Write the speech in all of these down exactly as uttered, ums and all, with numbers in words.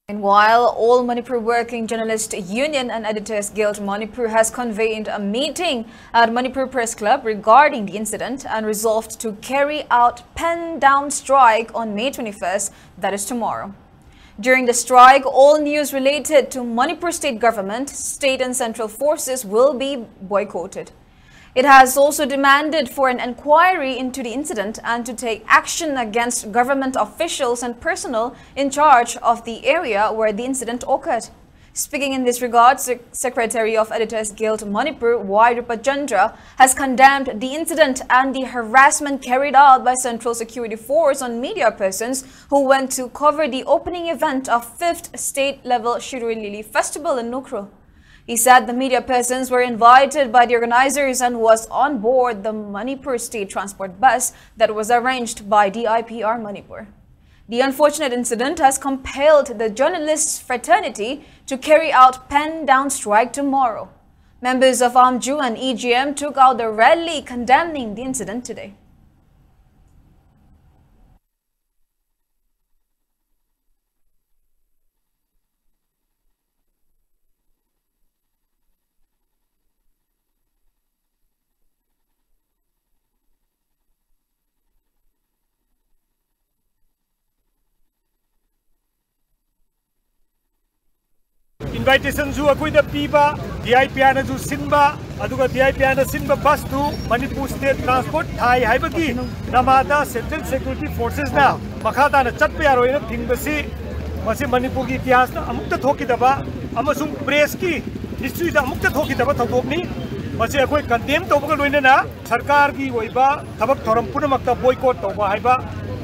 Meanwhile, All Manipur Working Journalist Union and Editors Guild Manipur has convened a meeting at Manipur Press Club regarding the incident and resolved to carry out pen down strike on May twenty-first, that is tomorrow. During the strike, all news related to Manipur state government, state and central forces will be boycotted. It has also demanded for an inquiry into the incident and to take action against government officials and personnel in charge of the area where the incident occurred. Speaking in this regard, Sec- Secretary of Editors Guild Manipur, Y Rupachandra, has condemned the incident and the harassment carried out by Central Security Force on media persons who went to cover the opening event of fifth state-level Shirui Lily Festival in Ukhrul. He said the media persons were invited by the organizers and was on board the Manipur State Transport bus that was arranged by D I P R Manipur. The unfortunate incident has compelled the journalists' fraternity to carry out pen down strike tomorrow. Members of AMJU and E J M took out the rally condemning the incident today. Invitation ꯁꯨ ꯑꯩꯈꯣꯏꯗ ꯄꯤꯕ, D I P R ꯅꯁꯨ ꯁꯤꯟꯕ, ꯑꯗꯨꯒ D I P R ꯅ ꯁꯤꯟꯕ ꯕꯁꯇꯨ Manipur state transport ꯊꯥꯏ ꯍꯥꯏꯕꯒꯤ ꯅꯃꯥꯗ ꯁꯦꯟꯇ꯭ꯔꯦꯜ ꯁꯦꯀ꯭ꯌꯨꯔꯤꯇꯤ ꯐꯣꯔꯁꯦꯁꯅ ꯃꯈꯥ ꯇꯥꯅ ꯆꯠꯄ ꯌꯥꯔꯣꯏꯅ ꯊꯤꯡꯕꯁꯤ, ꯃꯁꯤ ꯃꯅꯤꯄꯨꯔꯒꯤ ꯏꯇꯤꯍꯥꯁꯇ ꯑꯃꯨꯛꯇ ꯊꯣꯛꯈꯤꯗꯕ ꯑꯃꯁꯨꯡ ꯄ꯭ꯔꯦꯁꯀꯤ ꯍꯤꯁꯇ꯭ꯔꯤꯗ ꯑꯃꯨꯛꯇ ꯊꯣꯛꯈꯤꯗꯕ ꯊꯧꯗꯣꯛꯅꯤ꯫ ꯃꯁꯤ ꯑꯩꯈꯣꯏ ꯀꯟꯗꯦꯝ ꯇꯧꯕꯒ ꯂꯣꯏꯅꯅ ꯁꯔꯀꯥꯔꯒꯤ ꯑꯣꯏꯕ ꯊꯕꯛ ꯊꯧꯔꯝ ꯄꯨꯝꯅꯃꯛꯇ ꯕꯣꯏꯀꯣꯠ ꯇꯧꯕ ꯍꯥꯏꯕ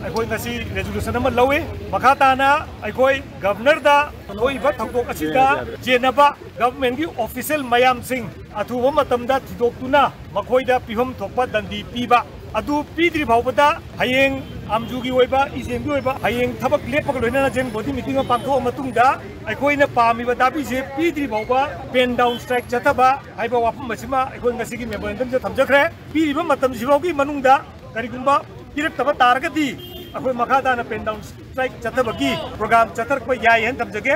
ꯑꯩꯈꯣꯏ ꯉꯁꯤ ꯔꯦꯖꯣꯂꯨꯁꯟ ꯑꯃ ꯂꯧꯏ꯫ ꯃꯈꯥ ꯇꯥꯅ ꯑꯩꯈꯣꯏ ꯒꯚꯔꯅꯔꯗ ꯊꯣꯛꯏꯕ ꯊꯧꯗꯣꯛ ꯑꯁꯤꯗ ꯆꯦꯟꯅꯕ ꯒꯚꯔꯟꯃꯦꯟꯠꯀꯤ ꯑꯣꯐꯤꯁꯤꯌꯦꯜ ꯃꯌꯥꯝꯁꯤꯡ ꯑꯊꯨꯕ ꯃꯇꯝꯗ ꯊꯤꯗꯣꯛꯇꯨꯅ ꯃꯈꯣꯏꯗ ꯄꯤꯐꯝ ꯊꯣꯛꯄ ꯗꯟꯗꯤ ꯄꯤꯕ ꯑꯗꯨ ꯄꯤꯗ꯭ꯔꯤ ꯐꯥꯎꯕꯗ, ꯍꯌꯦꯡ ꯑꯥꯝꯖꯨꯒꯤ ꯑꯣꯏꯕ, ꯏꯖꯦꯟꯒꯤ ꯑꯣꯏꯕ, ꯍꯌꯦꯡ ꯊꯕꯛ ꯂꯦꯞꯄꯒ ꯂꯣꯏꯅꯅ ꯖꯦꯟ ꯕꯣꯗꯤ ꯃꯤꯇꯤꯡ ꯑꯃ ꯄꯥꯡꯊꯣꯛꯑ ꯃꯇꯨꯡꯗ ꯑꯩꯈꯣꯏꯅ ꯄꯥꯝꯃꯤꯕ ꯗꯥꯕꯤꯁꯦ ꯄꯤꯗ꯭ꯔꯤ ꯐꯥꯎꯕ ꯄꯦꯟ ꯗꯥꯎꯟ ꯁ꯭ꯇ꯭ꯔꯥꯏꯛ ꯆꯠꯊꯕ ꯍꯥꯏꯕ ꯋꯥꯐꯝ ꯑꯁꯤꯃ ꯑꯩꯈꯣꯏ ꯉꯁꯤꯒꯤ ꯃꯦꯃꯣꯔꯦꯟꯗꯝꯁꯤꯗ ꯊꯝꯖꯈ꯭ꯔꯦ꯫ ꯄꯤꯔꯤꯕ ꯃꯇꯝꯁꯤꯐꯥꯎꯒꯤ ꯃꯅꯨꯡꯗ ꯀꯔꯤꯒꯨꯝꯕ ꯄꯤꯔꯛꯇꯕ ꯇꯥꯔꯒꯗꯤ ꯑꯩꯈꯣꯏ ꯃꯈꯥ ꯇꯥꯅ ꯄꯦꯟ ꯗꯥꯎꯟ ꯆꯠꯊꯕꯒꯤ ꯄ꯭ꯔꯣꯒ꯭ꯔꯥꯝ ꯆꯠꯊꯔꯛꯄ ꯌꯥꯏ ꯍꯥꯏꯅ ꯊꯝꯖꯒꯦ꯫